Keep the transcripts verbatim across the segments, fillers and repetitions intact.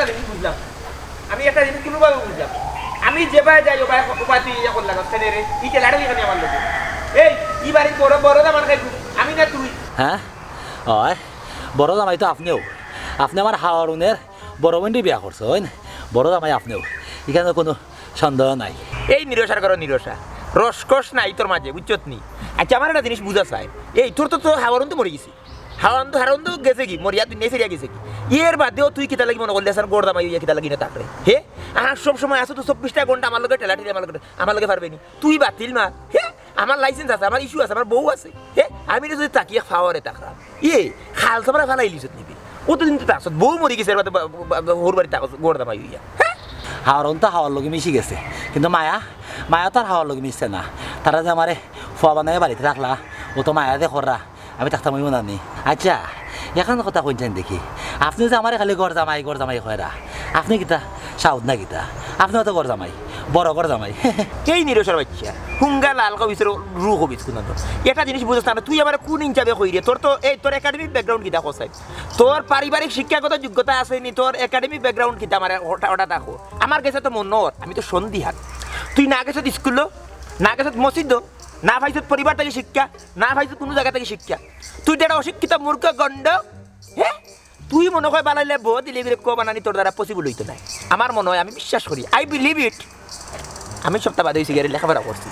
জিনিস বুঝলাম, আমি একটা জিনিস কোনোভাবে বুঝলাম। আমি যেবায় যাই, ওবায়, ওবায় তুই ইয়ে করলাম, কেনে রে? ই ঠেলাটা লিখানি আমার লগে। এই, ই বাড়ির বড়, বড় দামান খাই, আমি না তুই। হ্যাঁ? অয়, বড় জামাই তো আপনেও। আপনে আমার হাওরুনের বড় বইনরে বিয়া করছইন, অয় না? বড় জামাই আপনেও। ইখানো কোনো সন্দেহ নাই। এই নিরসার ঘরো নিরসা। রসকস নাই তোর মাঝে, বুঝছত নি? আচ্ছা, আমার একটা জিনিস বুঝা চাই। এই, তোর তো, তোর হাওরুন তো মরি গেছে। হাওরুন তো, হাওরুন তো গেছে গি, মরিয়া দুনিয়া ছাড়িয়া গেছে গি। এর বাদেও তুই কিতা লাগি মনো করলে আছস, ঘর জামাই অইয়া কিতা লাগি না থাকরে? হে? আর সব সময় আছো তো চব্বিশটা ঘন্টা আমার লগে ঠেলাঠেলি, আমার লগে, আমার লগে পারবে নি? তুই বাতিল মা। হে? আমার license আছে, আমার issue আছে, আমার বউ আছে। হে? আমি যদি থাকি এক পাওয়ারে থাকরাম। ইয়ে, খাল চামড়া ফালাই লিছত নিবি। অতদিন তো থাকছত, বউ মরি গেছে, এর বাদে বা-, বা-, বা-, হউর বাড়ি থাকছ, ঘর জামাই অইয়া। হে? হাওরুন তো হাওর লগে মিশি গেছে, কিন্তু মায়া, মায়া তো আর হাওর লগে মিশছে না। তারা যে আমারে ফুয়া বানাইয়া বাড়িত রাখলা, অউ তো মায়া যে কররা, আমি থাকতাম অইবো না নি। আচ্ছা, একখান কথা কইন চাইন দেখি, আপনে যে আমারে খালি ঘর জামাই, ঘর জামাই কইরা, আপনে কিতা সাউথ না কিতা? আপনেও তো ঘর জামাই, বড় ঘর জামাই। এই নিরসার বাচ্চা, হুঙ্গা লাল কবিস, রু কবিস কুনানো। একটা জিনিস বুঝছ না, তুই আমারে কোন হিসাবে কইরে? তোর তো, এই, তোর academic background কিতা কছাই? তোর পারিবারিক শিক্ষাগত যোগ্যতা আছে নি? তোর academic background কিতা? আমারে ওটা, ওটা দেখো। আমার গেছে তো মনর, আমি তো সন্দিহান। তুই না গেছত স্কুলো, না গেছত মসজিদো, না পাইছত পরিবার থাকি শিক্ষা, না পাইছত কোনো জাগা থাকি শিক্ষা। তুই তো একটা অশিক্ষিত মূর্খ গণ্ড। হে? তুই মনো কয় বালাইলে বউ দিলে করে কো বানানি তোর দ্বারা possible অইতো নায়। আমার মনো অয়, আমি বিশ্বাস করি, I believe it। আমি সপ্তাহ বাদে অইছে গিয়া লেখাপড়া করছি।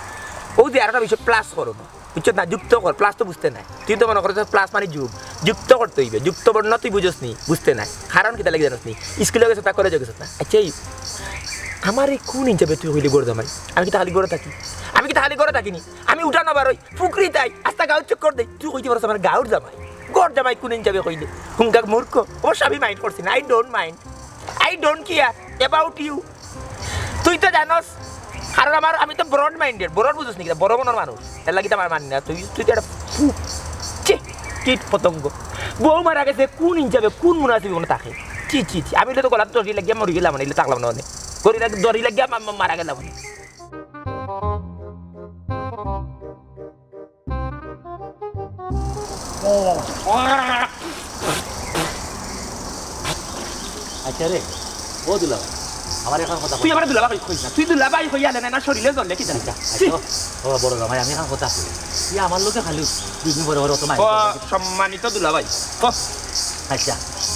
অউ যে আরোটা বিষয় plus করো না, বুঝছত না? যুক্ত কর, plus তো বুঝতে নায়। তুই তো মনো করছস plus মানে যোগ, যুক্ত করতে অইবে। যুক্ত বর্ণ তুই বুঝছ নি, বুঝতে নায়। কারণ কিতা লাগি জানোস নি? স্কুলো গেছত না, কলেজো গেছত না। আচ্ছা, এই আমার এই কোন হিসাবে তুই কইলি ঘর জামাই? আমি কিতা খালি ঘরো থাকি? আমি কিতা খালি ঘরো থাকি নি? আমি উঠানো বারই, ফুকরি তাই, আস্তা গাউর চক্কর দেই। তুই কইতে পারস আমার গাউর জামাই, ঘর জামাই কোন হিসাবে কইলে? হুঙ্গা মূর্খ। অবশ্য আমি mind করছি না, I don't mind, I don't care about you। তুই তো জানোস, কারণ আমার, আমি তো broad minded, broad বুঝছ নি কিতা, বড় মনর মানুষ। এর লাগি তো আমার মানি না। তুই, তুই তো একটা ফু-, ছি, কীট পতঙ্গ। বউ মারা গেছে কোন হিসাবে, কোন মুনাসিবে মনে থাকে? ছি, ছি, ছি। আমি তো গলাত দড়ি লাগিয়া মরি গেলাম, মানে, ইলে থাকলাম না, মানে। গলাত দড়ি লাগিয়া মা-, মা-, মারা গেলাম, মানে। আচ্ছা রে, ও দুলাভাই, আমার একখান কথা তুই কইস। আমারে দুলাভাই কইস না, তুই দুলাভাই কইয়া লে না, না শরীরে জ্বলে কিতা? আচ্ছা, ছি। আচ্ছা, ও বড় জামাই, আমি একখান কথা কই। ই আমার লগে খালি দুই দিন পরে পরে অত মাইর ও করে। সম্মানিত দুলাভাই, ও। আচ্ছা,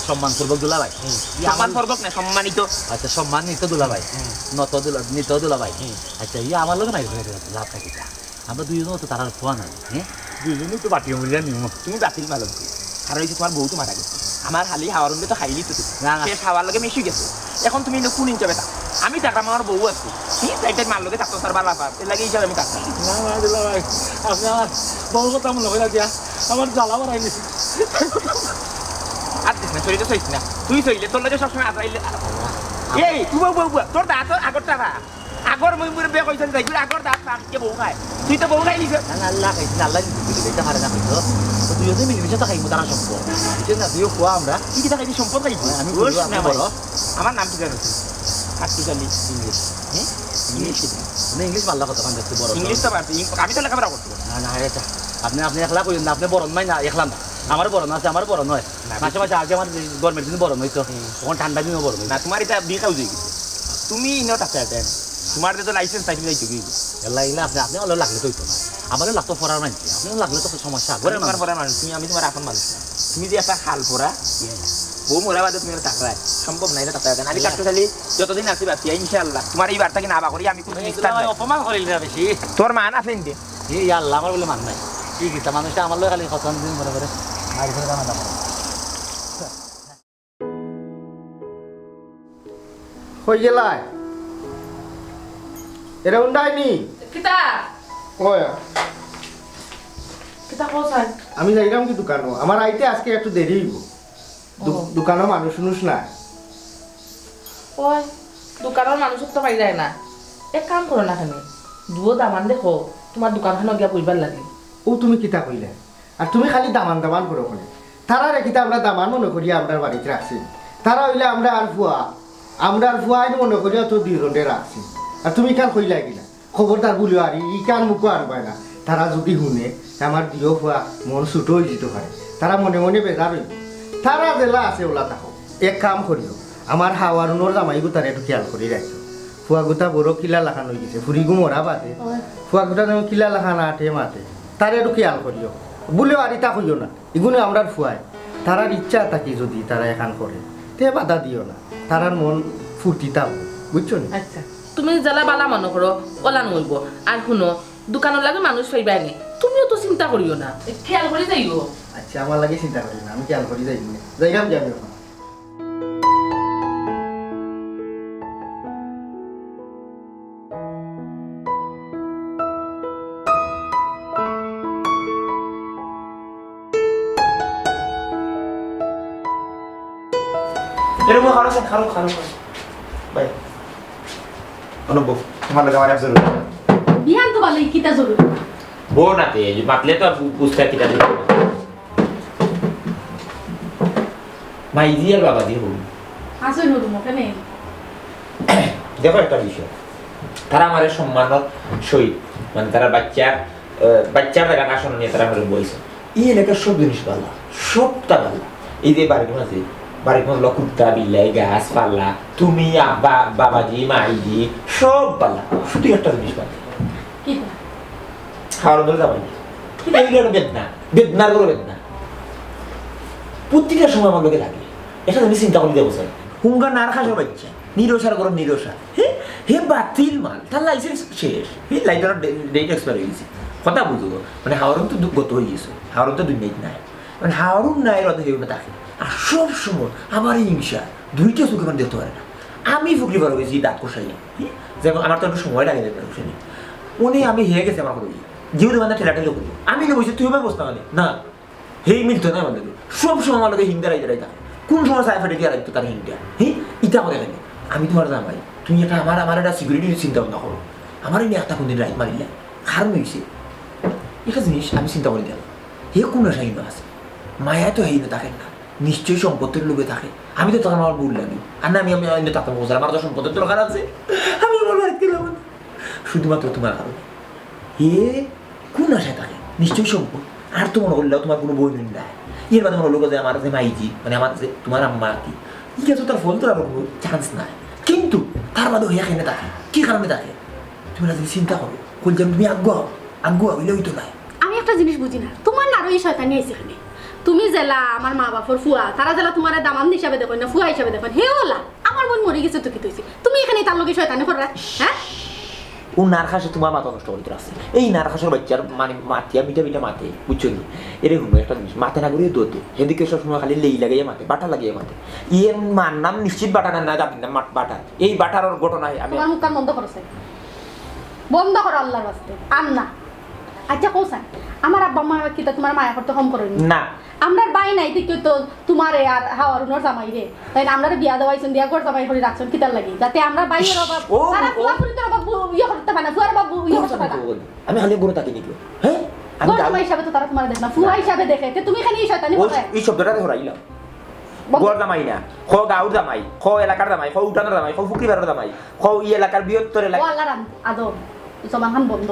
সম্মানপূর্বক দুলাভাই। হুম। ই আমার সম্মানপূর্বক না, সম্মানিত। আচ্ছা, সম্মানিত দুলাভাই। হুম। নত দুলা-, নিত দুলাভাই। হুম। আচ্ছা, ই আমার লগে মাইর করে লাভ থাকে যা। আমরা দুইজনও তো তারার ফুয়া না, হ্যাঁ? দুইজনই তো বাটি মরিয়া নিমু। তুমি বাতিল মালক। কারণ অইছে তোমার বউ তো মারা গেছে। আমার খালি হাওয়ার উনলে তো খাইলি তো তুমি। না, না। শেষ হাওয়ার লগে মিশি গেছে। এখন তুমি ইনো কোন ইনচাবে থাকো? আমি থাকতাম, আমার বউ আছে। কি তাই তাই মার লগে থাকতো, তার বালা পার। এর লাগি হিসাবে আমি থাকতাম। না, না, দুলা ভাই, আপনে আমার বউর কথা মনো কইরা দিয়া আমার জ্বালা বাড়াই নিছে। আর দিস না, শরীরে সইস না। তুই সইলে, তোর লগে সবসময় আজরাইলে। এই, উবা, উবা, উবা, তোর দাঁত আগরটা না। আগর মুই মুরব্বি কইছইন যাই, আগর দাঁত পাক দিয়া বউ খায়। তুই তো বউ খাই নিছস। না, না, আল্লাহ খাইছি না, আল্লাহ কিন্তু বুঝি দিতে পারে না হয়তো। তো দুইজনে মিলেমিশে তো খাইমু তারা সম্পদ। বুঝছস না, দুইও ফুয়া আমরা। তুই কিতা খাইবি, সম্পদ খাইবি? আমি ওই কইবো, আপনি না ভাই। বলো। আমার নাম কি জানো তুই? আট্টুশালী। ইংলিশ। হ্যাঁ? ইংলিশ কি? না, ইংলিশ মারলা কত কাম দেখতে বড়। ইংলিশ তো পারছি, ইং-, আমি তো লেখাপড়া করছি। না, না, এটা আপনি, আপনি একলা কইলেন না, আপনি বড় নাই না, একলা না। আমার বড় না আছে, আমার বড় নয়। না, মাসে মাসে আগে আমার গরমের দিন বড় নইতো, হুম। তখন ঠান্ডা দিনও বড় নইতো। না, তোমার এটা বিয়ে কাজ হয়ে গেছে। তুমি ইনো থাকতে পারতে না। তোমার তো লাইসেন্স নাই, তুমি যাইতে গিয়ে। এল্লা ইলা আপনি, আপনি ভালো লাগলে তো হইতো না। আমারও লাগতো ফরার মানুষ, আপনিও লাগলে তো সমস্যা, ঘরে আমি তোমার মানুষ। ফরার মানুষ, তুমি, আমি তোমার আপন মানুষ না। তুমি যে একটা হাল পড়া, বউ মরা বাদে তুমি এটা থাকরায়, সম্ভব না, এটা থাকতে পারতে না। আমি ইয়া। থাকতে খালি যতদিন আছি বাঁচিয়া, ইনশাআল্লাহ। তোমার এই বার্তা কি না বা করি, আমি কোনো এই নিস্তার দুলা ভাই নাই। অপমান করিল না বেশি। তোর মান আছে ইনতে? এই আল্লাহ, আমার বলে মান নাই। কি কিতা মানুষটা আমার লগে খালি কথা দিন মনে করে। আর এখানে জানা যাবে না। কই গেলায়? এরা উন্ডায়নি? কিতা? ওই। কিতা কও স্যার? আমি যাইলাম কি দোকানো? আমার আইতে আজকে একটু দেরি হইব। দু-, ও। দোকানো মানুষ উনুষ নাই। ওই, দোকানর মানুষ তো পাই যায় না। এক কাম করো না কেনে? দুও দামান দেখো, তোমার দোকানখানো গিয়া বইবার লাগে। ও তুমি কিতা কইলে? আর তুমি খালি দামান দামান করো কেনে? তারারে কিতা আমরা দামান মনে করি আমরার বাড়িত রাখছি? তারা হইলে আমরার ফুয়া, আমরার ফুয়া আইন মনে করিয়া তো দুইজনরে রাখছি। আর তুমি ইখান কইলা কিলা? খবরদার বুলিও আর ইখান মুখো আনবায় না। তারা যদি হুনে, আমার দুইও ফুয়া মন ছোট হয়ে যেতে পারে। তারা মনে মনে বেজার হইব। তারা যেলা আছে ওলা থাকো। এক কাম করিও, আমার হাওয়ারুনর জামাইগুতারে একটু খেয়াল করি রাখিও। ফুয়াগুতা বড় কিলা লাখান অইগেছে, ফুরিগু মরা বাদে। অয়। ফুয়াগুতা যেমন কিলা লাখান আটে মাতে, তারে একটু খেয়াল করিও। ভুলেও আর ইতা কইও না, ইগুনে আমরার ফুয়ায়। তারার ইচ্ছা থাকি যদি তারা এখান করে, তে বাধা দিও না, তারার মন ফুর্তি থাকবো, বুঝছো নি? আচ্ছা, তুমি যেলা বালা মনো করো, অলান অইবো। আর হুনো, দোকানর লাগি মানুষ পাইবায় নি, তুমিও তো চিন্তা করিও না, খেয়াল করি যাইও। আচ্ছা, আমার লাগি চিন্তা করিও না, আমি খেয়াল করি যাইমু। যাইরাম যাবে এখন। এরকম খারাপ, খারাপ, খারাপ, খারাপ। ভাই, অনুভব, তোমার লগে আমার এক জরুরি। বিয়ান তো ভালোই, কিতা জরুরি? বউ না তে, এই যে মাতলে তো আর বু-, বুঝতে কিতা দিবে। মাইজি আর বাবাজি হল। আসলে নতুন মুখে নেই। দেখো একটা বিষয়, তারা আমার সম্মানর সহিত, মানে, তারা বাচ্চা, আহ, বাচ্চার জায়গা না শুনে নিয়ে তারা আমার বইছে। এই এলাকার সব জিনিস ভালা, সবটা ভালা। এই যে বাড়ির মাঝে, বাড়ির মাঝে কুত্তা, বিলাই, গাছ, পাল্লা, তুমি, আব্বা, বাবাজি, মাইজি, সব ভালা। শুধু একটা জিনিস ভালা। কিতা? খাওয়ার দলে যাবাই। কিতা? এই হলো বেদনা, বেদনার করে বেদনা। প্রতিটা সময় আমার লগে লাগে। এটা আমি চিন্তা করি দেবো স্যার। হুঙ্গা নার খাসর বাচ্চা। নিরসার ঘরর নিরসা। হে, হে বাতিল মাল। তার license শেষ। হে license ডে-, date expire অই গেছে। কথা বুঝো। মানে, হাওরন তো দু-, গত অই গেছে। হাওরন তো দুনিয়াত নাই। মানে, হাওরন নাই, রথে হেউ না থাকে। আর সব সময় আমার এই হিংসা, দুইটা চোখে মানে দেখতে পারে না। আমি ফুকরি পারো গেছি দাঁত কষাইয়া। হে? যেমন আমার তো একটু সময় লাগে দাঁত কষাইয়া। উনি আমি হেরে গেছে আমার ঘরে। যেহেতু মানে ঠেলাঠেলি করি। আমি না বলছি, তুই ভাই বস না মানে। না। হেই মিলতো না আমার লগে। সব সময় আমার লগে হিং দাঁড়াই দাঁড়াই থাকে। কোন সময় সাইফারে দিয়ে রাখতো তার হিংটা? হে? ইতা করে কেন? আমি তোমার জামাই। তুমি একটা আমার, আমার একটা security চিন্তা ভাবনা করো। আমার এই একটা কোনদিন রাইত মারিলে। কারণ হইছে। একটা জিনিস আমি চিন্তা করি দিলাম। হে কোন আশা হিনো আছে? মায়া তো হেই না থাকে না। নিশ্চয়ই সম্পত্তির লোভে থাকে। আমি তো তখন আমার ভুল লাগি। আর না আমি, আমি, আমি তো তাতে বোঝার, আমার তো সম্পত্তির দরকার আছে। আমি আমার বাড়িতে গেলাম না। শুধুমাত্র তোমার কারণে। হে কোন আশায় থাকে? নিশ্চয়ই সম্পদ। আর তো মনে করলেও তোমার কোনো বই নাই। এর বাদে মনে হলো যে আমার যে মাইজি, মানে আমার যে তোমার আম্মা আর কি, ঠিক আছে, তার ফল তোলার কোনো চান্স নাই। কিন্তু তার বাদে হইয়া কেনে থাকে? কি কারণে থাকে? তুমি না যদি চিন্তা করো, কইলাম তুমি আগুয়াও, আগুয়া হইলে হইতো নাই। আমি একটা জিনিস বুঝি না, তোমার নারো এই শয়তানি আইছে কেনে? তুমি যেলা আমার মা বাপর ফুয়া, তারা যেলা তোমারে দামান হিসাবে দেখইন না, ফুয়া হিসাবে দেখইন, হে ওলা। আমার বোন মরি গেছে তো কি তৈছে? তুমি এখানে তার লগে শয়তানি কররা, হ্যাঁ? ও নারখাসে তোমার মাথা নষ্ট করিতে রাখছে। এই নারখাসর বাচ্চার মানে মাতিয়া মিঠা মিঠা মাতে, বুঝছো নি? এরে হুনো একটা জিনিস, মাতে না করিয়া দোতে। হেদিকে সবসময় খালি লেই লাগাইয়া মাতে, বাটা লাগাইয়া মাতে। ইয়ে মার নাম নিশ্চিত বাটা না, না জানি না, মাট-, বাটা। এই বাটার ওর ঘটনায় আমি তোমার মুখ কান বন্ধ করছে। বন্ধ করো আল্লাহর ওয়াস্তে। আর না। আচ্ছা, কও চাই, আমার আব্বা মা কিতা তোমার মায়া করতে কম করইন? না। আমরার ভাই নাই, দেখি তো তোমারে আর হাওয়ারুনর জামাইরে। তাই না, আমরারে বিয়া দেওয়াইছইন, বিয়া ঘর জামাই করি রাখছইন, কিতার লাগি? যাতে আমরার ভাইয়ের অভাব, ও, তারা ও। ফুয়া ফুরিতর অভাব বু-, ইয়ে করতে পারে না, ফুয়ার অভাব বু-, ইয়ে করতে পারে না। আমি খালি ঘরে থাকি নাকি? হ্যাঁ? আমি ঘর জামাই হিসাবে তো তারা তোমারে দেখে না, ফুয়া হিসাবে দেখে। তে তুমি খালি এই শয়তানি ও, করো। এই শব্দটা তো হরাইলাম। বন্ধ। ঘর জামাই না, খ গাউর জামাই, খ এলাকার জামাই, খ উঠানোর জামাই, খ ফুকরি বাড়ির জামাই, খ এই এলাকার বৃহত্তর এলাকা। ও আল্লাহর আম-, আদম, জবান খান বন্ধ।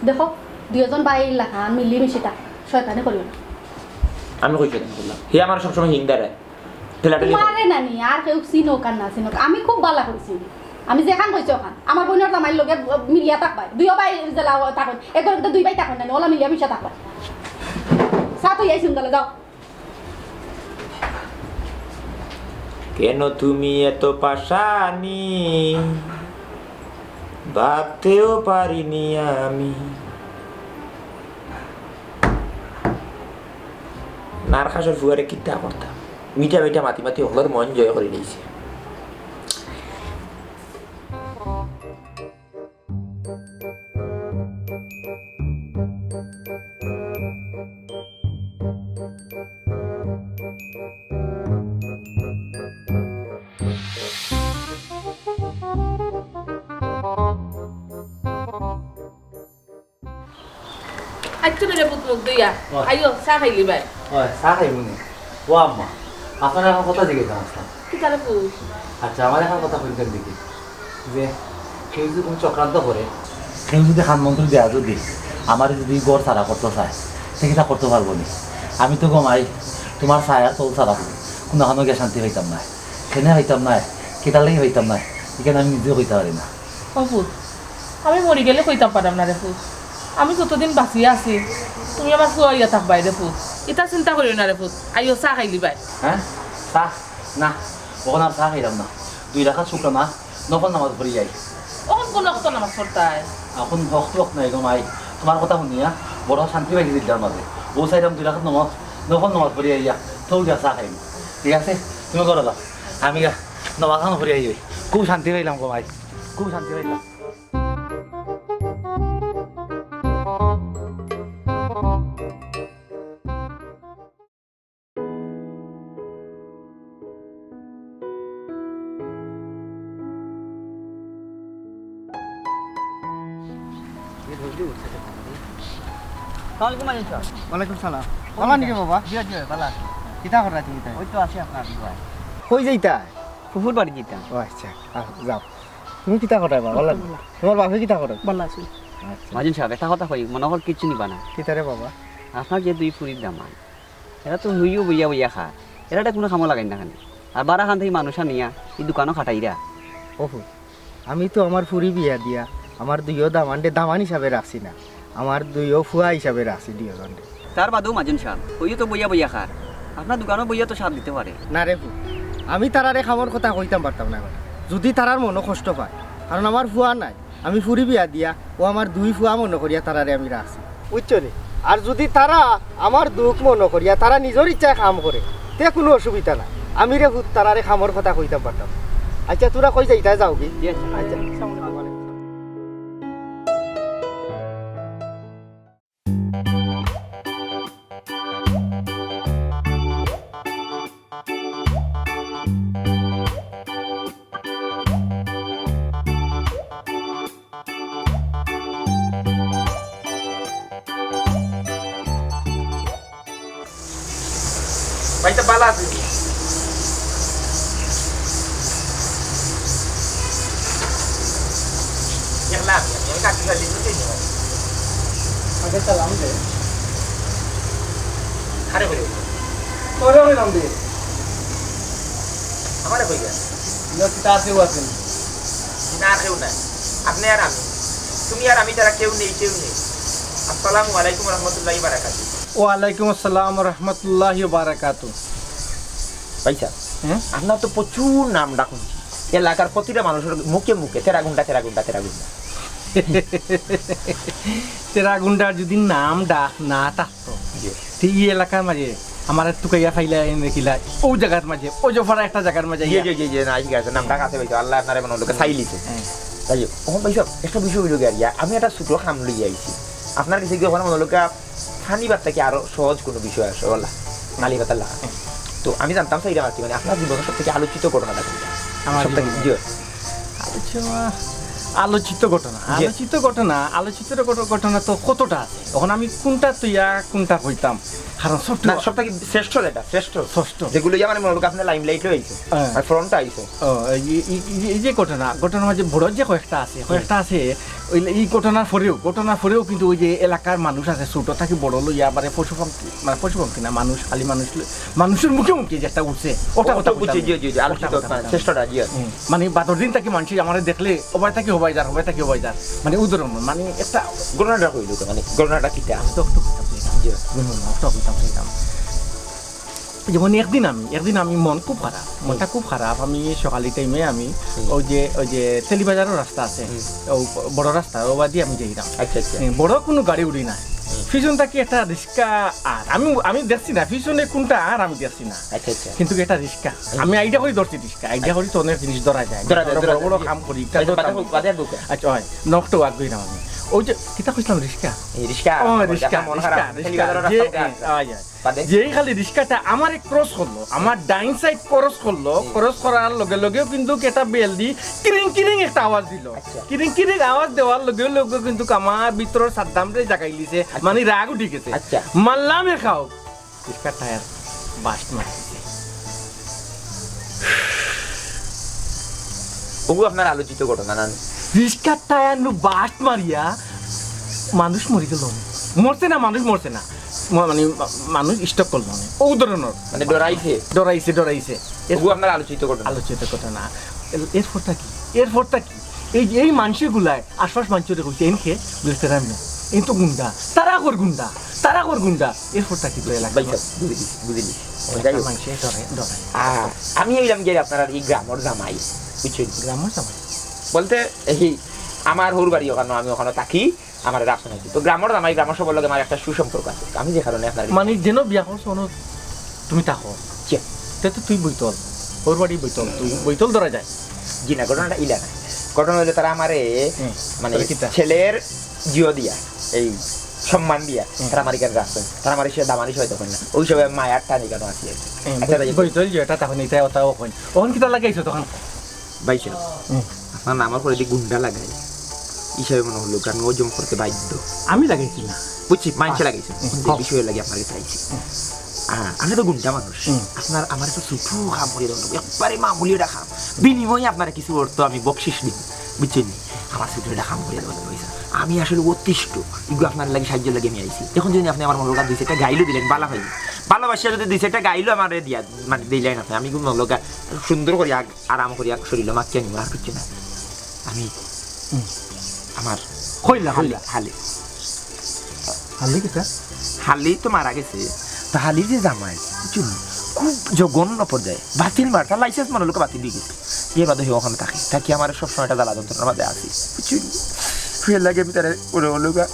দেখো, দুইজন ভাই লাখান মিলি মিশি থাক, শয়তানি করিও না। আমি কই শয়তানি করলাম? হে আমার সবসময় হিংদারে। ঠেলাঠেলি করে। তোমারে নানি, আর কেউ চিনোক আর না চিনোক, আমি খুব বালা কইছি। আমি যেখান কইছি ওখান। আমার বোনের জামাইর লগে মিলিয়া থাকবায়। দুইও ভাই যেলা থাকইন। এক ঘরর ভিতরে দুই ভাই থাকইন না, ওলা মিলিয়া মিশা থাকবায়। সাত হইয়া আইছি, যাও। কেন তুমি এত পাষাণী, ভাবতেও পারিনি আমি। নারখাসর ফুয়ারে কিতা করতাম, মিঠা মিঠা মাতি মাতি হকলর মন জয় করি নিছে। আচ্ছা রে পুত, মুখ ধুইয়া। ওই। আইও, চা খাইলিবায়। ওই, চা খাইমু নি। ও আম্মা, আপনারে একটা কথা জিজ্ঞাসা করতাম। কিতা রে পুত? আচ্ছা, আমারে একটা কথা কইতেন দেখি, যে কেউ যদি কোনো চক্রান্ত করে, কেউ যদি কান মন্ত্র দেয়া যদি আমারে যদি ঘর ছাড়া করতে চায়, সে কিতা করতে পারবো নি? আমি তো গমাই তোমার ছায়ার তল ছাড়া করি, কোনো হানো গিয়া শান্তি পাইতাম না, কেনে পাইতাম না। কিতার লাগি কইতাম না, ইখান আমি নিজেও কইতাম পারি না। ও পুত, আমি মরি গেলে কইতাম পারতাম না রে পুত। আমি যতদিন বাঁচিয়া আছি, তুমি আমার ফুয়া অইয়া থাকবায় রে পুত। ইতা চিন্তা করিও না রে পুত। আইও, চা খাইলিবায়। হ্যাঁ? চা? না, অখন আর চা খাইতাম না। দুই রাকাত শুকর না, নফল নামাজ পড়ি যাই। অখন কোন অক্ত নামাজ পড়তায়? অখন অক্ত অক্ত নাই গো মাই। তুমার কথা হুনিয়া বড় শান্তি পাইছি দিলটার মাঝে। অউ চাইরাম দুই রাকাত নামাজ, নফল নামাজ পড়ি আইয়া, তউ গিয়া চা খাইমু। ঠিক আছে? তুমি ঘরো যাও। আমি গিয়া নামাজ খান পড়ি আই। খুব শান্তি পাইলাম গো মাই। খুব শান্তি পাইলাম। আসসালামু আলাইকুম আলিম সাব। ওয়ালাইকুম সালাম। ভালা নি রে বাবা? জি, জি, ভালা আছি। কিতা কররায় তুমি তাই? ওই তো আছি আপনার দোয়ায়। কই যাইতায়? ফুফুর বাড়ি যাইতাম। ও আচ্ছা, আহ, যাও। তুমি কিতা কররায় বাবা? ভালা নি? তুমার বাপে কিতা করে? ভালা আছি। আচ্ছা। মহাজন সাব, একটা কথা কই, মনো করি কিচ্ছু নিবা না। কিতা রে বাবা? আপনার যে দুই ফুরির দামান, এরা তো হুইও বইয়া বইয়া খায়, এরারে কুনু কামো লাগাইন না কেনে? আর বারা খান থাকি মানুষ আনিয়া ই দোকানো খাটাইরা। ওহো, আমি তো আমার ফুরি বিয়া দিয়া আমার দুইও দামানরে দামান হিসাবে রাখছি না, আমার দুইও ফুয়া হিসাবে রাখছি দুইওজনরে। তার বাদেও মহাজন সাব, হুইও তো বইয়া বইয়া খার, আপনার দোকানো বইয়া তো সাথ দিতে পারে। না রে ফুত, আমি তারারে কামর কথা কইতাম পারতাম না অখন, যুদি তারার মনো কষ্ট পায়, কারণ আমার ফুয়া নাই। আমি ফুরি বিয়া দিয়া অউ আমার দুই ফুয়া মনো করিয়া তারারে আমি রাখছি, বুঝছো নি? আর যুদি তারা আমার দুখ মনো করিয়া তারা নিজর ইচ্ছায় কাম করে, তে কুনু অসুবিধা নাই। আমি রে ফুত তারারে কামর কথা কইতাম পারতাম। আচ্ছা, তুরা কই যাইতায় যাওগি? জি, আচ্ছা। আচ্ছা, আসসালামু আলাইকুম। ভাই, তো ভালা আছি। একলা আমি, আমি, আমি কাকি খালি বুঝি নি ভাই। আগে চালাম দে। আরে ভাই। তোরে ওই নাম দে। আমারে কই গেল? ইনো কিতা আছে, ও আছে নি? না, কেউ নাই। আপনি আর আমি। তুমি আর আমি ছাড়া কেউ নেই, কেউ নেই। আসসালামু আলাইকুম রহমতুল্লাহি বারাকাতুহু। ওয়ালাইকুম আসসালাম রহমতুল্লাহি বারাকাতুহু। ভাইসাব, হ্যাঁ? আপনার তো প্রচুর নাম ডাক হুনছি। এলাকার প্রতিটা মানুষের মুখে মুখে তেরা গুন্ডা, তেরা গুন্ডা, তেরা গুন্ডা। তেরা গুন্ডার যুদি নাম ডাক না থাকতো, জি। তে ই এলাকার মাঝে আমারে তুকাইয়া ফাইলা এনে কিলা, অউ জাগার মাঝে, অউ যে ফারা একটা জাগার মাঝে জি, ইয়া। জি, জি, জি, না, ঠিক আছে, নাম ডাক আছে ভাই, তো আল্লায় আপনারে মনো লগে চাইলিছে। হ্যাঁ। যাই হোক, অখন ভাইসাব, একটা বিষয় অইলো গিয়া, আমি একটা ছোট কাম লইয়া আইছি। আপনার গেছে গিয়া অখন মনো লগে ফানি বাদ থাকি আরো সহজ কুনু বিষয় আছে, ওলা, নালি পাতার লাগা। তো আমি জানতাম চাইরাম আর কি, মানে, আপনার জীবনের সব থাকি আলোচিত ঘটনাটা কুনটা? আমার সব থাকি, জীবনের? জি। আলোচনা, আলোচিত ঘটনা। জি। আলোচিত ঘটনা, আলোচিত ঘট-, ঘটনা তো কতটা আছে। অখন আমি কুনটা থইয়া কুনটা কইতাম? কারণ সব না, তো সব থাকি শ্রেষ্ঠ যেটা, শ্রেষ্ঠ। শ্রেষ্ঠ। যেগুলো ইয়া মানে মনে হোক আপনার limelight-এ আইছে, হ্যাঁ। আর front-এ আইছে। ও, এই, এই, এই, এই যে ঘটনা, ঘটনার মাঝে বড় যে কয়েকটা আছে, হুম। কয়েকটা আছে, ওই, এই ঘটনার পরেও, ঘটনার পরেও কিন্তু ওই যে এলাকার মানুষ আছে, ছোট থাকি বড় লইয়া, মানে পশু পঙ্খী, মানে পশু পঙ্খী না, মানুষ, খালি মানুষ ল-, মানুষের মুখে মুখে যেটা উঠছে, ওটা ও, কথা তো বুঝছি, কইতাম। জি, জি, জি, আলোচিত ওটা কথা মানে কইতাম। শ্রেষ্ঠটা, জি। হুম, মানে বাদর দিন থাকি মানুষ আমারে দেখলে, ওবায় থাকি ওবায় যার, ওবায় থাকি ওবায় যার, মানে ওই ধরনের, মানে একটা ঘটনাটা কইলো তো, মানে ঘটনাটা কিতা? আমি তো একটু কইতাম চাইতাম। জি। হুম, একটু কইতাম চাইতাম। যেমন একদিন আমি, একদিন আমি মন খুব খারাপ, হুম। মনটা খুব খারাপ। আমি সকালে time-এ আমি হুম। ওই যে, ওই যে তেলিবাজারও রাস্তা আছে, হুম। ও বড় রাস্তা, ওবাদি আমি যাইরাম। আচ্ছা, আচ্ছা। হুম, বড় কুনু গাড়ি উড়ি না। হুম। পিছন থাকি একটা রিক্সা, আর আমি, আমি দেখছি না পিছনে কুনটা, আর আমি দেখছি না। আচ্ছা, আচ্ছা। কিন্তু একটা রিক্সা, হুম। আমি idea করি ধরছি রিক্সা, idea করি তো অনেক জিনিস ধরা যায়। ধরা যায়, বড় ধরা বড় যায়। কাম করি, একটা আচ্ছা, ধরতাম। বাদে হোক, বাদে হোক। আচ্ছা, অয়, নষ্ট আগ দিলাম আমি। ওই যে, কিতা কইছিলাম, রিক্সা? এই রিক্সা, ও, আমার রিক্সা, দেখা মন রিক্সা, খারাপ, রিক্সা, তেলিবাজারও যে, রাস্তা মনে আছে। আয়, আয়। বাদে? যেই খালি রিক্সাটা আমারে cross করলো, আমার ডাইন side cross করলো, হুম। Cross করার লগে লগেও কিন্তু একটা বেল দি কিরিং কিরিং একটা আওয়াজ দিল। আচ্ছা। কিরিং কিরিং আওয়াজ দেওয়ার লগে লগে কিন্তু আমার ভিতরের সাদ্দামরে জাগাই লিছে, আচ্ছা। মানে রাগ উঠি গেছে। আচ্ছা। মারলাম এ খাও, রিক্সার টায়ার burst মারি দিছে। ওগু আপনার আলোচিত ঘটনা না? রিক্সার টায়ার নু burst মারিয়া মানুষ মরি গেল। মরছে না, মানুষ মরছে না। ম-, মানে, মা-, মানুষ stroke করলো। ও ধরনের। মানে, ডরাইছে? ডরাইছে, ডরাইছে। ওগু আপনার আলোচিত ঘটনা? আলোচিত ঘটনা। এরপর থাকি, এরপর থাকি এই, এই মানষগুলায় আশপাশ মানষরে কইছে, "এনকে বুঝতে পারলাম না, এন তো গুন্ডা, তারা কর গুন্ডা, তারা কর গুন্ডা।" এরপর থাকি তো এলাকা ভাই সাহেব, বুঝলি, বুঝলি। এলাকার যাই হোক। মানষে ডরে, ডরে। আহ, আমি অইলাম গিয়া আপনার এই গ্রামর জামাই, বুঝছেন? গ্রামর জামাই? বলতে এই আমার হউর বাড়ি ওখানো, আমি ওখানো থাকি। আমার রাখছেন আর কি। তো গ্রামর জামাই, গ্রামর সবার লগে আমার একটা সুসম্পর্ক আছে, আমি যে কারণে আপনার মানে যেন বিয়া করছো, অনো তুমি থাকো। জি। তে তো তুই বৈতল, ওর বাড়ি বৈতল, তুই বৈতল ধরা যায়। জি না, ঘটনাটা ইলা না। ঘটনা হইলো তারা আমারে হুম। মানে তাহলে কিতা? ছেলের জিও দিয়া, এই সম্মান দিয়া, হুম। তারা আমার এখানে রাখছেন। তারা আমার সে দামানি সবাই তখন না, ওই সবাই মায়ার টানি কেন আসি আর কি। হুম, আচ্ছা, তাই বৈতল যে এটা তখন এটা ওটাও হয়। ওখান কিতা লাগাইছো তখন? ভাই সাহেব, হুম। আপনার নামর পরে দি গুন্ডা লাগাই হিসাবে মনে হলো, কারণ ও জম করতে বাধ্য। আমি লাগাইছি না। বুঝছি, মাইনষে আহ, লাগাইছে। হুম, বুঝছি, কও। বিষয় লাগে আপনার কাছে আইছি। হুম। হ্যাঁ, আমি তো গুন্ডা মানুষ। হুম। আপনার আমার একটা ছোট কাম করে দেবেন, একবারে মামুলি একটা কাম। বিনিময়ে আপনারা কিছু অর্থ আমি বকশিস দিব, বুঝছেন নি? আমার ছোট একটা কাম করে দেবেন, পয়সা। আমি আসলে অতিষ্ঠ, এগুলো আপনার লাগি সাহায্য লাগে আমি আইছি। এখন যদি আপনি আমার মনে করেন দুই চারটা গাইলও দিলেন, ভালা পাইলে। ভালোবাসিয়া যদি দুই চারটা গাইলও আমার দিয়া, মানে দিলেন আপনি, আমি মনে করেন সুন্দর করি আগ-, আরাম করিয়া শরীরও মাখিয়া নিমু, আর কিচ্ছু না। আমি হুম। আমার কইলা, হালি, কইলা। হালি। হালি কিতা? হালি তো মারা গেছে। তো হালির যে জামাই, বুঝছো নি? খুব জঘন্য পর্যায়ে। বাতিল মার, তার license মনে লোকে বাতিল হয়ে গেছে। এর বাদে হে ওখানে থাকে। থাকি আমার সবসময় একটা জ্বালা যন্ত্রণার মাঝে আছি। বুঝছো নি? ফের লাগে আমি তারে ওরে ওলোগা।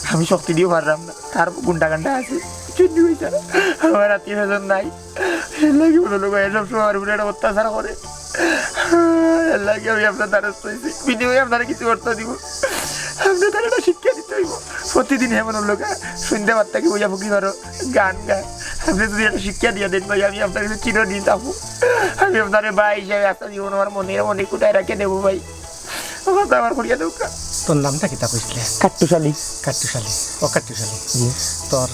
আমি শক্তি দিয়েও পারলাম না। তার গুন্ডা গান্ডা আছে। বুঝছো নি? আমার আত্মীয় স্বজন নাই। এর লাগি মনে লোক এসব সময় আমার উপরে একটা অত্যাচার করে। এর লাগি আমি আপনার দ্বারস্থ হইছি। বিনিময়ে আপনারা কিছু অর্থ দিব। আপনি তার একটা শিক্ষা দিতে হইব। প্রতিদিন হে মনে লোক সন্ধ্যা বাদ থেকে বইয়া ফুকি ধরো, গান গায়। আপনি যদি একটা শিক্ষা দিয়ে দেন ভাই, আমি আপনার কাছে চিরঋণী থাকবো। আমি আপনারে ভাই হিসাবে আস্তা জীবন আমার মনে, মনে কোথায় রেখে দেবো ভাই। আমার তো আমার করিয়া দৌকা। তোর নামটা কিতা কইছিলে? কাট্টুশালী। কাট্টুশালী। ও কাট্টুশালী। জি। তোর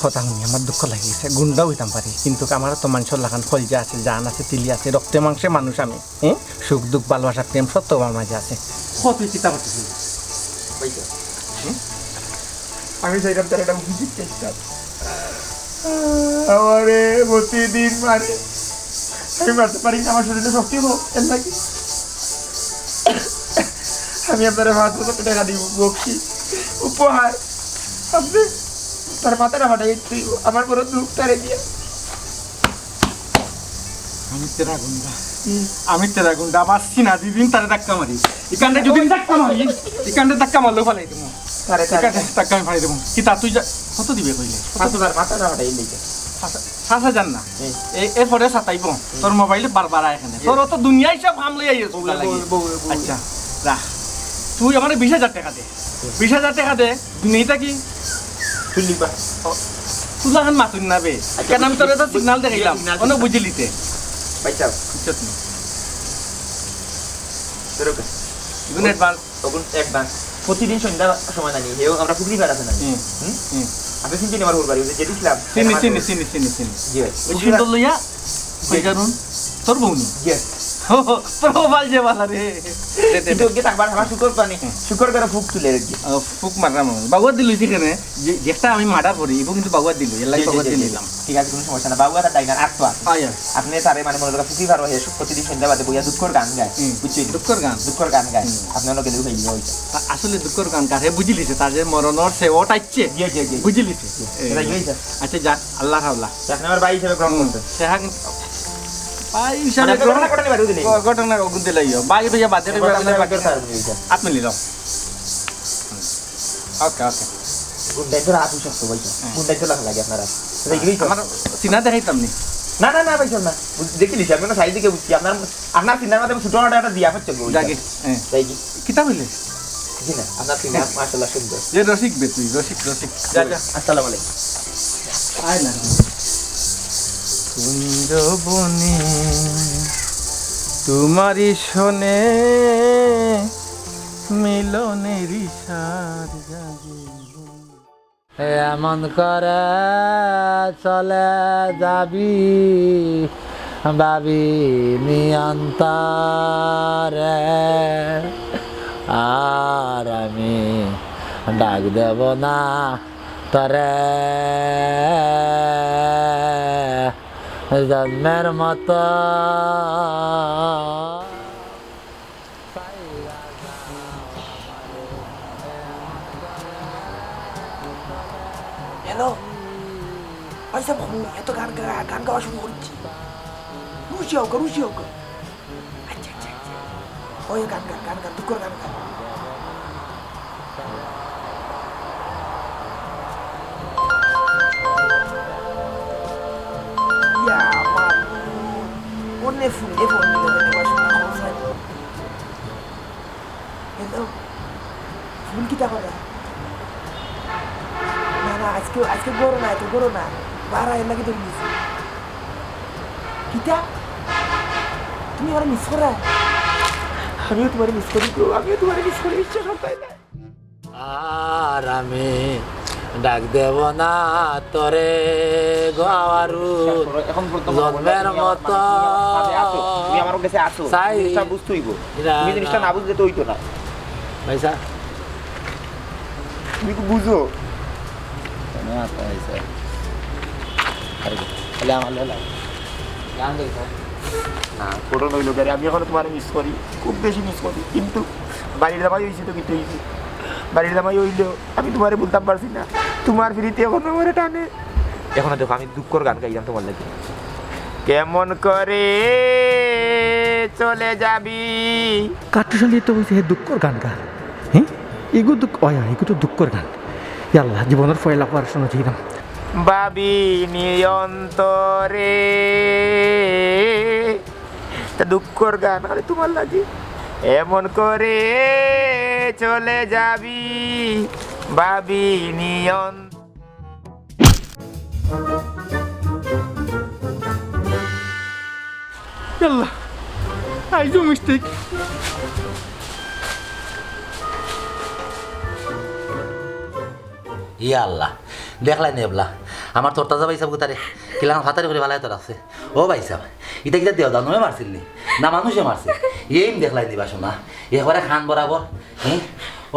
কথা শুনি আমার দুঃখ লাগি গেছে। গুন্ডা হইতাম পারি, কিন্তু আমার তো মানুষের লাখান কলিজা আছে, জান আছে, তিলি আছে, রক্তে মাংসে মানুষ আমি। হ্যাঁ? সুখ দুঃখ, ভালোবাসা, প্রেম সব তো আমার মাঝে আছে। কত চিন্তা করতেছি? ভাই সাহেব, হুম? আমি চাইলাম তার একটা উচিত চেষ্টা। আমারে প্রতিদিন মারে। আমি মারতে পারি না, আমার শরীরে শক্তি হোক, এর লাগি। আমি আপনারে পাঁচ হাজার টাকা দিব, বকশিস, উপহার। আপনি তার মাথাটা ফাটাই তুই, আমার বড় দুঃখ তারে দিয়া। আমি তেরা গুন্ডা। হুম। আমি তেরা গুন্ডা। আমার সিনা দিদিন তারে ধাক্কা মারি। এখানটা যদি ধাক্কা মারি, এখানটা ধাক্কা মারলেও ফালাই দেবো। তারে, তারে। এখানটা ধাক্কা আমি ফালাই দেবো। কি তা তুই যা-, কত দিবে কইলে? পাঁচ হাজার, পাঁচ হাজার টাকা এই লইছে। পাঁচ, পাঁচ হাজার না। হুম। এ-, এরপরে সাতাইবো। হুম। তোর মোবাইলে বারবার আয় এখানে। জি। তোর অত দুনিয়ায় সব হামলে আইয়ে, তোর বউ, লাগি। বউ, বউ, বউ। আচ্ছা, রাখ। তুই আমারে বিশ হাজার টাকা দে। হুম। বিশ হাজার টাকা দে। নেইতা কি? তুই লিখবা। ও, তুলা খান মাতুন না বে। আচ্ছা, কেন আমি তোরে তো বুঝ-, signal দেখাইলাম। Signal অন্য দিলাম। বুঝে লিতে। ভাই সাহেব। বুঝছত না? তোর ওকে। ইগুন advance। ওগুন advance। প্রতিদিন সন্ধ্যা সময় নানি, হেও আমরা পুকুরি পার আছে নানি। হুম। হুম? হুম। আপনি চিনছেন আমার হুরবাড়ি, ওই যে যেতে ছিলাম। চিনি, আমার চিনি, হুরবাড়ি। চিনি, চিনি, চিনি। জি ভাই। ওই চিন্তা লইয়া, জি। কই কারণ? তোর বউ নি? Yes। প্রবাল যে বালা রে। দে, দে, কিন্তু দে। ওকে থাকবার আমার শুকর পানি, হুম। শুকর করে ফুক তুলে আর কি। ও, ফুক মারলাম আমি। বাবুয়া দিল সেখানে, যে, যেটা আমি মার্ডার করি, ইবো কিন্তু বাবুয়া দিল, এর লাগি জি, জি, বাবুয়া জি, দিল জি। নিলাম। ঠিক আছে, কোনো সমস্যা না। বাবুয়া তার টাইগার আট তো আছে। আয়, আয়। আপনি তারে মানে মনে করেন ফুকি পারো, হে প্রতিদিন সন্ধ্যা বাদে বইয়া দুঃখর গান গায়, হুম। বুঝছেন? দুঃখর গান। দুঃখর গান গায়। হুম। আপনি অন্য গেলেও হইল হইতো। তা আসলে দুঃখর গান কার? হে বুঝি লিছে, তার যে মরণর সে ওটাইছে। জি, জি, জি। বুঝি লিছে। জি। এ, এটা কি হইছে? আচ্ছা, যা, আল্লাহর হাওলা। আপনি আমার ভাই হিসেবে গ্রহণ হুম। করছেন। সে হাকিম ভাই হিসাবে মানে, আপনি গ্রহণ ঘটনা, ঘটনা বারো দিলেন। ঘ-, ঘটনা অগুন দিলাই। ভাই ভাইয়া বাদে এবার ভাই আপনারা ভাই বের করে দিলাম। আপনি নিলাম। ওকে, ওকে। গুন্ডাই তো রাত শক্ত ভাই। হুম। গুন্ডাই তো লাগা লাগে আপনারা। সেটা কি হইতো? আমার সিনা দেখাইতাম নি। না, না, না, ভাই, চল না। বুঝ-, দেখি লিছি, আমি না সাইড দিকে বুঝছি। আপনার, আপনার সিনার মধ্যে ছোট একটা দিয়া হচ্ছে গো, ওইটা। যাকে, হ্যাঁ। তাই কি? কিতা বললে? জি না, আপনার সিনা মাশাআল্লাহ সুন্দর। এ রসিক বে তুই, রসিক, রসিক। যা, যা। আসসালামু আলাইকুম। আয় না। কুঞ্জবনে তোমারই সনে মিলনের সার জাগে। এমন করে চলে যাবি ভাবি নিয়ন্তরে, আর আমি ডাক দেব না তরে জন্মের মতো। হ্যালো, ভাই সাহেব, হুন, এত গান গা-, গান গাওয়া শুরু করেছি। রুশি হোক, রুশি হোক। আচ্ছা, আচ্ছা, আচ্ছা। ওই গান গান, গান গান, দুঃখর গান গান। ইয়া, আমার ফোনে ফোন, এ ফোন দিল, এ ফোন দিল। হ্যালো, ফোন কিতা করে? না, না, আজকে, আজকে ঘরো না, এত ঘরো না। বারা এর লাগি ধরে নিছি। কিতা? তুমি আমারে মিস করো? আমিও তোমারে মিস করি গো, আমিও তোমারে মিস করি, বিশ্বাস করতে না। আর আমি ডাক দেব না তোরে গো আওয়ারু, বিশ্বাস করো, এখন পর্যন্ত মনে হয় জন্মের তুমি আমার মতো মানে, তুমি আমার সাথে আছো, তুমি আমার কাছে আছো। চাই তুমি জিনিসটা বুঝতে হইব। না, তুমি জিনিসটা না। না বুঝলে তো হইতো না। পয়সা? তুমি কি বুঝো? না, পয়সা। আরে, তাহলে আমার লগে লাগে। গান গাইছো? না, ঘটনা হইলো, গাড়ি, আমি এখনো তোমারে মিস করি, খুব বেশি মিস করি, কিন্তু বাড়ির জামাই হইছি তো, কিন্তু হইছি। বাড়ির জামাই হইলেও আমি তোমারে ভুলতাম পারছি না, তোমার ফিরিতে এখনো আমারে টানে। এখন দেখো, আমি দুঃখর গান গাইলাম তোমার লাগি। কেমন করে চলে যাবি? কাট্টুশালী তো হইছে হে দুঃখর গান গান। হ্যাঁ? ইগু দুঃখ, ওই, ওই, ইগু তো দুঃখর গান। ইয়াল্লা, জীবনের পয়লা বার শুনেছি এরকম। ভাবিনি অন্তরে। তা দুঃখর গান, আরে তোমার লাগি। এমন করে চলে যাবি, ভাবিনি অন্তরে। ইয়াল্লা, আইজও মিস্টেক। ইয়া আল্লাহ, দেখলায় নি এবলা, আমার তরতাজা ভাইসাব গুতারে কিলাখান ফাতারি করি ফালাই তো রাখছে। ও ভাইসাব, ইটা কিতা দেওদানবে মারছিল নি, না মানুষে মারছে? এইন দেখলায় নি বা শোনা, একবারে খান বরাবর। হুম?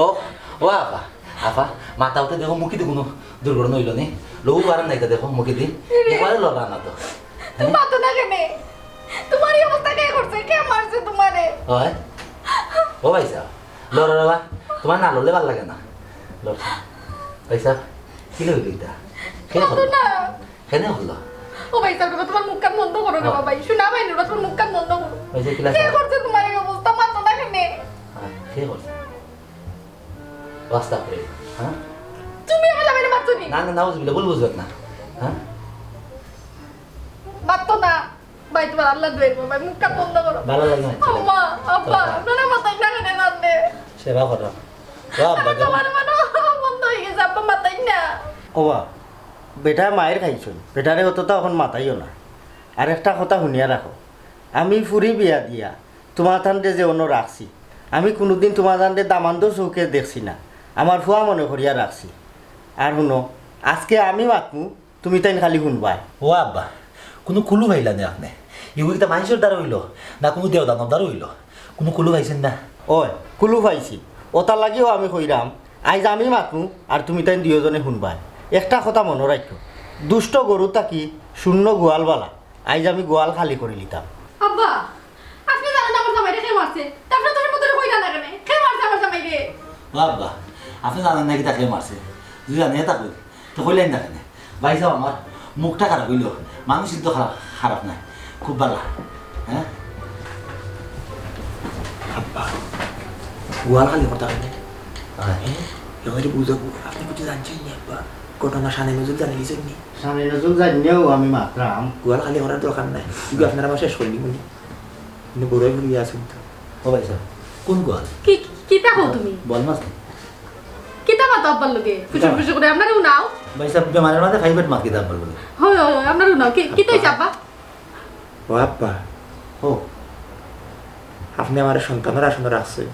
ও, ও আফা, আফা, মাথা উঠে দেখো, মুখি দি কুনু দুর্ঘটনা হইল নি? লঘু কারণ নাই তো, দেখো মুখি দি, একবারে লড়া না তো। তুমি মাতো না কেনে? তোমার এই অবস্থা কে করছে? কে মারছে তোমারে? হয়। ও ভাইসাব, লড়ো রে বা, তোমার না লড়লে ভালা লাগে না। লড়ো। ভাইসাব, কি লইল এটা? কে মাতো করলো? না। কেনে করলো? ও ভাইসাব, তোমার মুখ কান বন্ধ করো রে হ্যাঁ। বাবা। শোনা ভাই, নুরা, তোমার মুখ কান বন্ধ করো। ওই যে কিলা কে খাওয়া? করছে তোমার এই অবস্থা? মাতো না কেনে? হ্যাঁ, কে করছে? রাস্তা করে, হ্যাঁ? তুমি আমার জামাইরে মারছো নি? না, না, নাউজুবিল্লাহ, ভুল বুঝবেন না। হ্যাঁ? মারতো না। ভাই, তোমার আল্লাহ দোয়াই গো, ভাই, মুখ কান বন্ধ করো। ভালো লাগে না। আম্মা, আব্বা, বাবা। আপনারা মাতাই না কেনে জানলে? সেবা করো। ও আব্বা, আরে, যাও। তোমার মানে বন্ধ হয়ে গেছে, আব্বা মাতাই না। ও বা, বেটা মায়ের খাইছই, বেটারে অতটা এখন মাতাইও না। আর একটা কথা শুনিয়া রাখো, আমি ফুরি বিয়া দিয়া তোমার তানরে যে অনো রাখছি, আমি কোনোদিন তোমার তানরে দামান্দর চৌকে দেখছি না, আমার ফুয়া মনে করিয়া রাখছি। আর শুনো, আজকে আমি মাতমু, তুমি তাইন খালি শুনবায়। ও আব্বা, কুনু কুলু পাইলা নি আপনে? ইগু কিতা মাইনষর দ্বারা হইল, না কুনু দেওদানর দ্বারা হইল? কুনু কুলু পাইছেন না? ওই, কুলু পাইছি। ওটার লাগিও আমি কইরাম, আইজ আমি মাতমু, আর তুমি তাইন দুইওজনে শুনবায়। একটা কথা মনো রাখিও, দুষ্ট গরু থাকি শূন্য গোয়াল বালা। আইজ আমি গোয়াল খালি করি লিতাম। আব্বা, আপনে জানইন না আমার জামাইরে কে মারছে? তে আপনে তো মতরে কইরা না কেনে? কে মারছে আমার জামাইরে? ও আব্বা, আপনে জানইন না কিতা কে মারছে? যদি জানিয়া থাকইন, তে কইলাইন না কেনে? ভাইসাব আমার মুখটা খারাপ হইল, মানুষ কিন্তু খারাপ, খারাপ নায়, খুব ভালা। হ্যাঁ? আব্বা, গোয়াল খালি করতা কেনে? হ্যাঁ। হ্যাঁ? এবারে বুঝাবো, আপনে কিছু জানছইন নি আব্বা? ঘটনা শানে নজরুল জানি লিছইন নি? শানে নজরুল জানিয়াও আমি মাতরাম। গোয়াল খালি করার দরকার নাই। কিন্তু আপনারা আমার শেষ করে দিবেন। কিন্তু বড়ই ভুলিয়া আছেন তো। ও ভাইসাব, কোন গোয়াল? কি, কি, কিতা কও তুমি? বল মাছ নি। কিতা মাতো আব্বার লগে? ফুসুর কিতা? ফুসুর করে, আপনারা উনাও। ভাইসাব, বেমারের মাঝে private মাত কিতা আব্বার লগে? হয়, হয়, হয়, আপনারা উনাও। কি, কিতা হইছে আব্বা? ও আব্বা। ও। আপনে আমারে সন্তানর আসনে রাখছইন।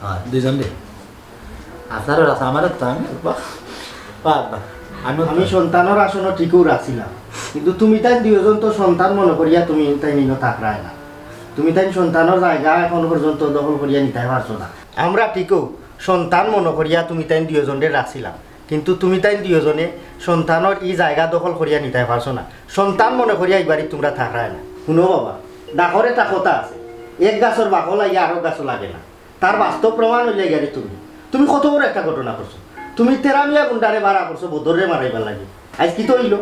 হ্যাঁ, দুইজন রে। আপনারও রাখা, আমারও তো, আমি, বাহ, বাহ, বাহ। আমিও তো আমি সন্তানর আসনে ঠিকও রাখছিলাম, কিন্তু তুমি তাইন দুইজন তো সন্তান মনে করিয়া তুমি তাইন ইনো থাকরায় না। তুমি তাইন সন্তানর জায়গা এখন পর্যন্ত দখল করিয়া নিতায় পারছো না। আমরা ঠিকও সন্তান মনে করিয়া তুমি তাইন দুইজনরে রাখছিলাম, কিন্তু তুমি তাইন দুইজনে সন্তানর ই জায়গা দখল করিয়া নিতায় পারছো না। সন্তান মনে করিয়া ই বাড়িত তুমরা থাকরায় না। শুনো বাবা, ডাকর একটা কথা আছে, এক গাছর বাকল আইয়া আরো গাছো লাগে না। তার বাস্তব প্রমাণ অইলায় গিয়া রে তুমি। তুমি কত বড় একটা ঘটনা করছো। তুমি তেরা মিয়া গুন্ডারে ভাড়া করছো বদররে মারাইবার লাগি। আইজ কিতা অইলো?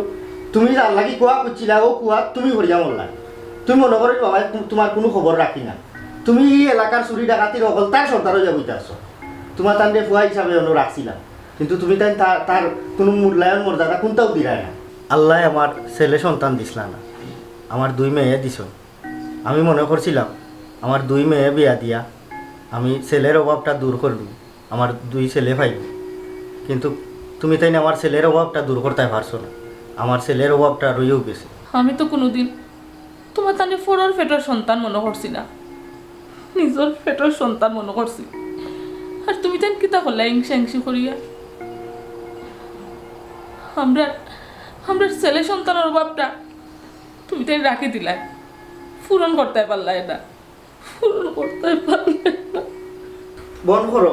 তুমি যার লাগি কুয়া খুঁজছিলায়, অউ কুয়া তুমি করিয়া মরলায়। তুমি মনো করো বাবায় তু-, তুমার কুনু খবর রাখি না। তুমি ই এলাকার চুরি ডাকাতির হকলতার সর্দার অইয়া বইতা আছো। তুমার তানরে ফুয়া হিসাবে অনো রাখছিলাম, কিন্তু তুমি তাইন তা-, তার কুনু মূল্যায়ন মর্যাদা কুনটাও দিলায় না। আল্লায় আমার ছেলে সন্তান দিছলা না, আমার দুই মেয়ে দিছইন। আমি মনো করছিলাম আমার দুই মেয়ে বিয়া দিয়া আমি ছেলের অভাবটা দূর করলু, আমার দুই ছেলে পাইমু, কিন্তু তুমি তাইন আমার ছেলের অভাবটা দূর করতায় পারছো না, আমার ছেলের অভাবটা রইয়াউ গেছে। আমি তো কুনুদিন তুমার তানরে পরর পেটর সন্তান মনো করছি না, নিজর পেটর সন্তান মনো করছি। আর তুমি তাইন কিতা করলায় হিংসা হিংসি করিয়া? আমরার, আমরার ছেলে সন্তানর অভাবটা তুমি তাইন রাখি দিলায়, পূরণ করতায় পারলায় না, পূরণ করতায় পারলায় না। বন্ধ করো,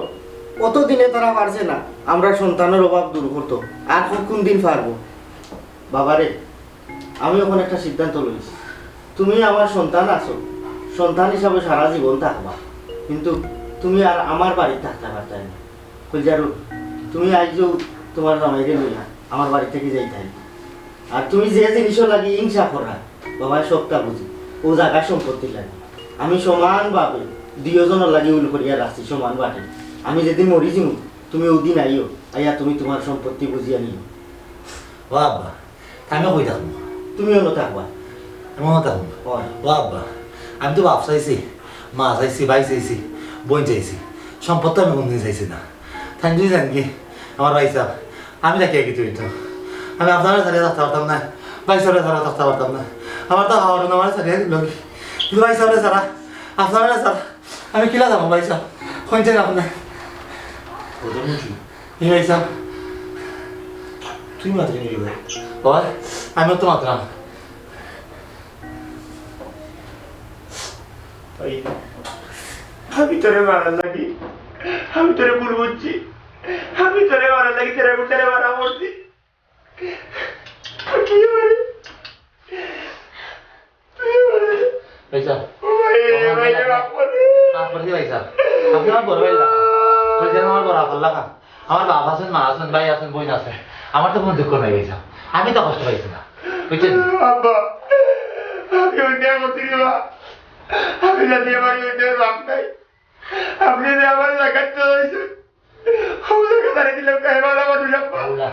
অত দিনে তারা পারছে না আমরার সন্তানর অভাব দূর করতো, আর কুন দিন পারবো? বাবারে, আমি অখন একটা সিদ্ধান্ত লইছি, তুমি আমার সন্তান আছো, সন্তান হিসাবে সারা জীবন থাকবা, কিন্তু তুমি আর আমার বাড়িত থাকতায় পারতায় না। কইলজারু, তুমি আইজও তুমার জামাইরে লইয়া আমার বাড়ি থাকি যাইতায়। আর তুমি যে জিনিসর লাগি হিংসা কররায়, বাবায় সবটা বুঝি, অউ জাগা সম্পত্তির লাগি। আমি সমানভাবে দুইওজনর লাগি উইল করিয়া রাখছি, সমান বাটে। আমি যেদিন মরি যিমু, তুমি অউ দিন আইও, আইয়া তুমি তুমার সম্পত্তি বুঝিয়া নিও। ও আব্বা, আমি কই থাকমু? তুমি অনো থাকবা। আমি অনো থাকমু? অয়। ও আব্বা, আমি তো বাপ চাইছি, মা চাইছি, ভাই চাইছি, বইন চাইছি, সম্পদ তো আমি কুনুদিন চাইছি না। তাইন যদি জানইন কি, আমার ভাইসাব, আমি থাকিয়া কিতা অইতো? আমি আপনারে ছাড়িয়া থাকতাম পারতাম না, ভাইসাবরে ছাড়া থাকতাম পারতাম না। আমার তো হাওয়ার আমার ছাড়িয়া দিল কি? কিন্তু ভাইসাবরে ছাড়া, আপনারে ছাড়া আমি কিলা যামু ভাইসাব? কইন চাইন আপনে। ই ভাইসাব, তুই মাতরে নি রে ভাই? বাবা, আমি তো মাতরাম। ভাই, আমি তোরে মারার লাগি, আমি তোরে ভুল বুঝছি। আমি তোরে মারার লাগি তোরে গুন্ডারে মারা করছি। তুই মারে, তুই মারে। ভাইসাব, ও ভাই, ও ভাই, ভাই, ভাই, মাফ করে দে। মাফ করে দে ভাইসাব। আপনে আমার বড় ভাই লাখান। ভাইসাব, আমার বড় আপন লাখান। আমার বাপ আছইন, মা আছইন, ভাই আছইন, বইন আছে। আমার তো কুনু দুঃখ নাই ভাইসাব। আমি তো কষ্ট পাইছি না। বুঝছইন? আব্বা, আমি অন্যায় করছি রে বা। আমি জানি আমার অন্যায় বাপ নাই। আপনে যে আমার জাগাত চলাইছইন, অউ জাগা ছাড়ি দিলাম, হে ভালা মানুষ আব্বা। আল্লাহ।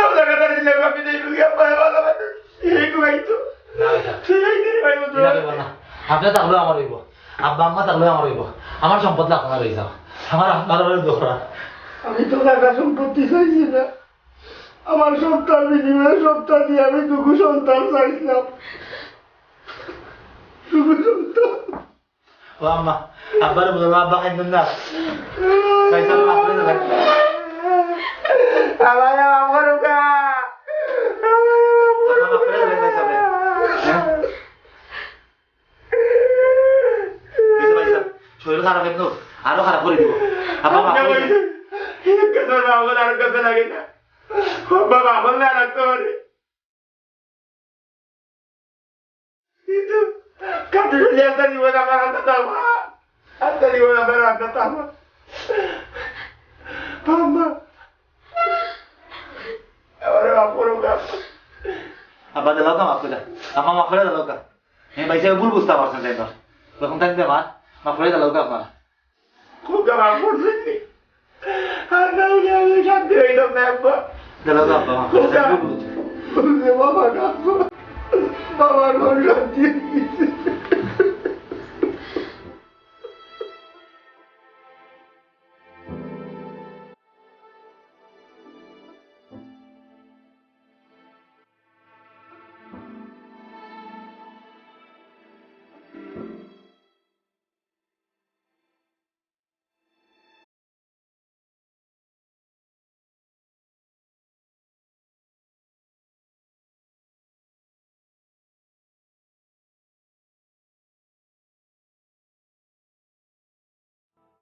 অউ জাগা ছাড়ি দিলাম, আমি যাইমু গি আব্বা, হে ভালা মানুষ। এই কুয়াই তো। না, না। তুই এই দিন ভাই বন্ধু। না, না, না। আপনে থাকলেও আমার অইবো। আব্বা আম্মা থাকলেও আমার অইবো। আমার সম্পদ লাগতো না, লই যাও। আমার আপনার উপরে দোষ। আমি তো জাগা সম্পত্তি চাইছি না। আমার সবটার বিনিময়ে সবটা দিয়া আমি দুগু সন্তান চাইছিলাম। দুগু সন্তান। ও আম্মা, আব্বারে বুঝাও, আব্বা কাইন্দইন না। ভাইসাব, মাফ করি দেন। আল্লাহ, মাফ করুক। আল্লাহ, মাফ করি দেন, ভাইসাব। হ্যাঁ? ভাইসাব, ভাইসাব, শরীর খারাপ কিন্তু আরো খারাপ করি দিবো। আব্বা, মাফ করি দেন। এক কথা না বলে আর কথা লাগে না। বাবা, বললে আর রাখতে পারি। কিন্তু কাটুরিয়া একটা জীবন আমার হাতে থাকবা, একটা জীবন আমার হাতে থাকবা। আম্মা, আমারে মাফ করো গো। আব্বা, দিলাও কা মাফ করে। আম্মা, মাফ করে দিলাও কা। হ্যাঁ, ভাইসাব ভুল বুঝতা পারছইন তাইন। তখন তাইন বেমার, মাফ করে দিলাও কা আম্মা। খুব খারাপ করছে। আর না হলে আমি শান্তি হইতাম না, আব্বা। দিলাও কা আব্বা, মাফ করে দিলাও কা। খুব খারাপ। বাবা, আব্বা। বাবা, কোন শান্তি হইছে?